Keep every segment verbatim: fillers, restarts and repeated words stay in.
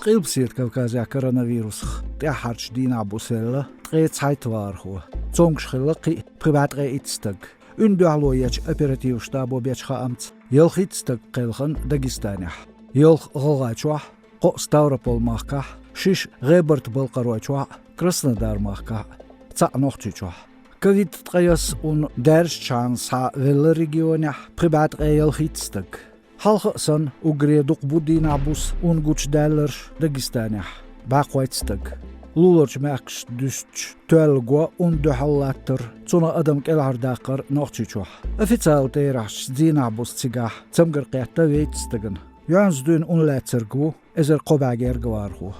Къилбаседа Кавказехь коронавирусах тӀаьххьарчу дийнахь буса велла ткъе цхьайтта вахархо. Цомгуш хилла кхин а пхи бӀе ткъе итт стаг. Уьнна дуьхьало ечу оперативан штабо бечу хаамца, ялхитта стаг кхелхина Дагестанехь: ялх ГӀалгӀайчохь, кхоъ Ставрополь-махкахь, шиша ГӀебарта-Балкхаройчохь, Краснодар-махкахь, цхьаъ Нохчийчохь. Ковид ткъаесна даьржичхьана схьа велла регионехь пхи бӀе ткъе ялхитта стаг. Хьалха а санна, уггаре дукха бу дийнахь буса ун гучудаьлларш Дагестанехь, бӀе кхойтта стаг. Луларчу мехкашца дуьстича, тоьлла го ун дуьхьал латтар, цунах адам кӀелхьардаккхар Нохчийчохь. Официалан терахьашца дийнахь буса цигахь цамгар кхетта вейтта стагана. ЙоьӀанца дуьйна ун лаьцнарг ву эзар кхо бӀе гергга вахархо.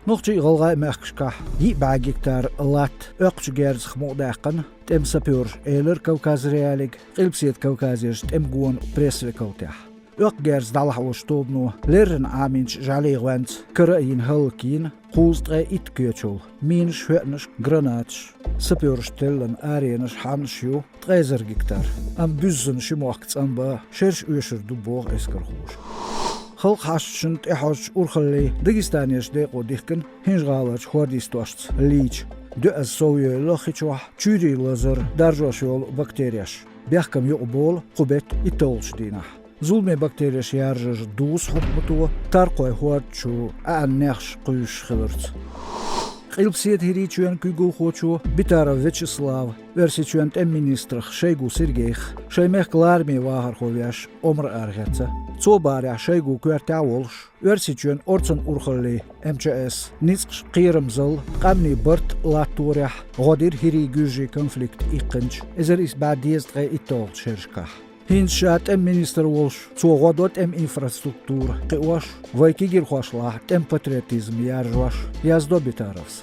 Нохчийн а, гӀалгӀайн а мехкашкахь йиъ бӀе гектар латта оьккхачу герзах мукъадаьккхина тӀеман сапёраша, элира Кавказ.Реалиига Къилбаседа Кавказерчу тӀеман гонан пресс-векалтехь. Оьккху герз дӀалахьочу тобано леррина Ӏамийначу жӀаьлийн гӀоьнца кара а йина, хӀаллакйина кхузткъе итт коьчалла, минаш, хӀоьънаш, гранаташ. Сапёраша теллина аренаш, хьаннаш ю ткъе эзар гектар, амма буьззина ши мохк цӀанбан шераш оьшур ду, боху эскархоша. Халкъан хьашташна тӀехьожучу урхаллин Дагестанерчу декъо дихкина ХӀинжа-ГӀаларчу хӀордйистошца лийча, доьазза сов йойла хи чохь чуьйрийн лазар даржош йолу бактереш. Бехкам юкъаболу кху беттан итталгӀачу дийнахь. Зуламийн бактереш яржар дуьйцу хьукмато таркхойн хӀорда чу Ӏаьнан нехаш кхуьйсуш хиларца. Къилбаседа ХӀирийчоьнан куьйгалхочо Битаров Вячеслава, Оьрсийчоьнан тӀеман министрах Шойгу Сергейх, шайн мехкан лараме вахархо веш омра арахецна. Цо бахарехь, Шойгу коьртехь а волуш, Оьрсийчоьнан орцан урхаллин, МЧС, ницкъаша кхерамзалла, къаьмнийн барт латторехь гӀо дира хӀирийн-гуьржийн конфликт иккхинчу эзар исс бӀе дезткъе итталгӀачу шерашкахь. ХӀинца ша тӀеман министр волуш, цо гӀо до тӀеман инфраструктура кхиош, вайн кегийрхошлахь тӀеман патриотизм яржош, яздо Битаровс.